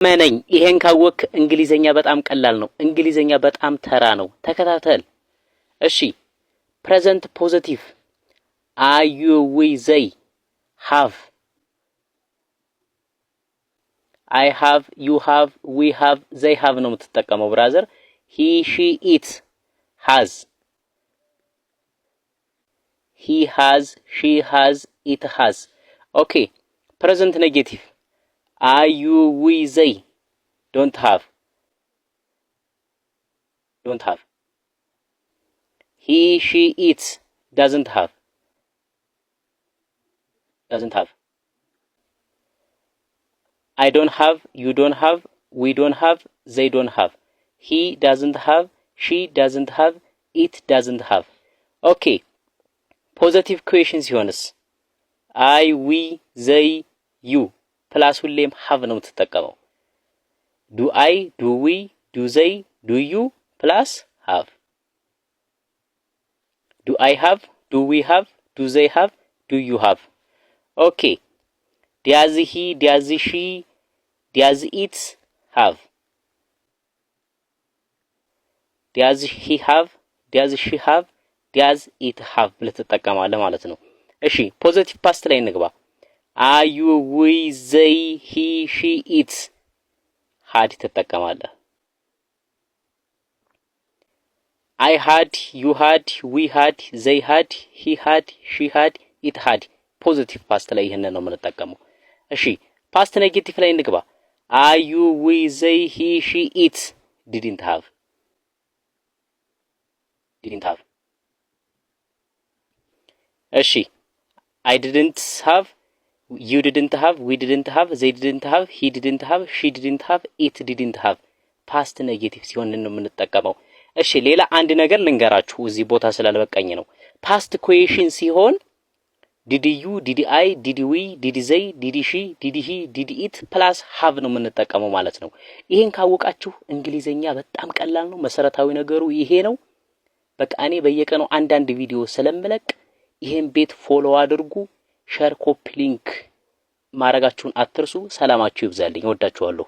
እመነኝ፣ ይሄን ካወክ እንግሊዘኛ በጣም ቀላል ነው። እንግሊዘኛ በጣም ተራ ነው። ተከታተል። እሺ፣ present positive I, you, we, they have፣ I have፣ you have፣ we have፣ they have ነው የምትጠቀመው brother። He, she, it has፣ he has፣ she has፣ it has። Okay, present negative I, you, we, they don't have, don't have። He, she, it doesn't have, doesn't have። I don't have, you don't have, we don't have, they don't have። He doesn't have, she doesn't have, it doesn't have። Okay, positive question ሲሆንስ I, we, they, you plus ሁሌም have ነው የምትጠቀመው። Do I, do we, do they, do you plus have። Do I have, do we have, do they have, do you have። Okay, does he, does she, does it have፣ does he have፣ does she have፣ does it have ብለህ ትጠቀማለህ ማለት ነው። እሺ፣ positive past ላይ እንግባ። I, you, we, they, he, she, it had ትጠቀማለህ። I had፣ you had፣ we had፣ they had፣ he had፣ she had፣ it had። Positive past ላይ ይህንን ነው የምንጠቀመው። እሺ፣ past negative ላይ እንግባ። I, you, we, they, he, she, it didn't have, didn't have። እሺ፣ I didn't have፣ you didn't have፣ we didn't have፣ they didn't have፣ he didn't have፣ she didn't have፣ it didn't have። Past negative ሲሆን ነው የምንጠቀመው። እሺ፣ ሌላ አንድ ነገር ልንገራችሁ፣ እዚህ ቦታ ስላልበቃኝ ነው። Past question ሲሆን did you፣ did I፣ did we፣ did they፣ did she፣ did he፣ did it plus have ነው የምንጠቀመው ማለት ነው። ይሄን ካወቃችሁ እንግሊዘኛ በጣም ቀላል ነው። መሰረታዊ ነገሩ ይሄ ነው። በቃ እኔ በየቀኑ አንዳንድ ቪዲዮ ስለምለቅ ይሄን ቤት follow አድርጉ። Share፣ copy link ማድረጋችሁን አትርሱ። ሰላማችሁ ይብዛልኝ። እወዳችኋለሁ።